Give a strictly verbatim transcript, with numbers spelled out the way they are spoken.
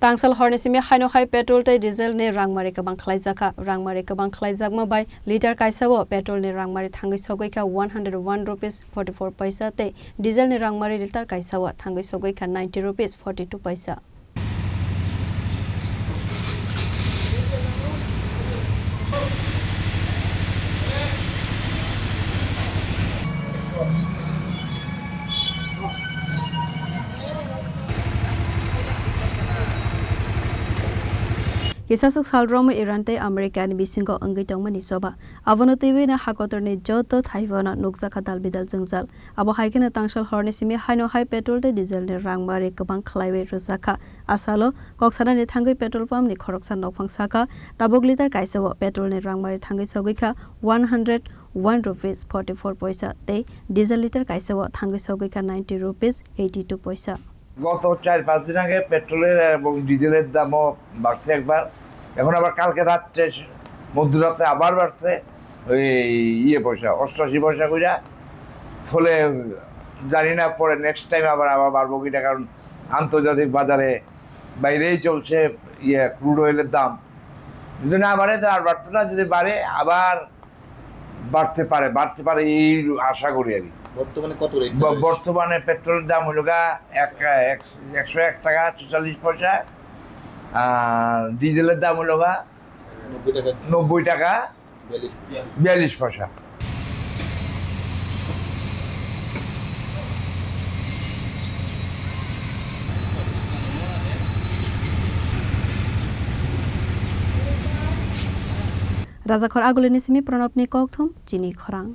Tangsal horni simi haino hai petrol tei diesel ni rangmari kwbang khlaijakha. Rangmari kwbang khlaijakma bai litre kaisa o petrol ni rangmari thangwi sogwi kha one hundred one rupees forty four paisa tei diesel ni rangmari litre kaisa o thangwi sogwi kha ninety rupees forty two paisa. Kisaswk sal romwi Iran tei America ni bisingo wngwi tongmani choba. Abono twiwi no hakotorni joto thaibono nukjakha dalbidal jwngjal. Abo hai kheno tangsal horni simi haino hai petrol tei diesel ni rangmari kwbang khlaiwi rwjakha. Asalo kok sanani thangwi petrol pump ni khoroksa nokphang sakha, tabuk litre kaisa o petrol ni rangmari thangwi sogwi kha one hundred one rupees forty four paisa tei diesel litre kaisa o thangwi sogwi kha ninety rupees eighty two paisa. গত চার পাঁচ দিন আগে পেট্রোলের এবং ডিজেলের দামও বাড়ছে একবার, এখন আবার কালকে রাত্রে মধ্যরাতে আবার বাড়ছে ওই ইয়ে পয়সা, অষ্টাশি পয়সা কইরা। ফলে জানি না পরে নেক্সট টাইম আবার, আবার বাড়বো কিনা, কারণ আন্তর্জাতিক বাজারে বাইরেই চলছে ইয়ে ক্রুড অয়েলের দাম। যদি না বাড়ে তো আর বাড়তো না, যদি বাড়ে আবার বাড়তে পারে, বাড়তে পারে এই আশা করি আর কি। বর্তমানে কত রেট ব-, রয়েছে? বর্তমানে পেট্রোলের দাম হলো গা এক, এক, একশো এক টাকা চুয়াল্লিশ পয়সা, আর ডিজেলের দাম হলো গা নব্বই টাকা। নব্বই টাকা বিয়াল্লিশ পয়সা। বিয়াল্লিশ পয়সা। Rajakhor Agulini simi Pranobni kokthum chini khorang.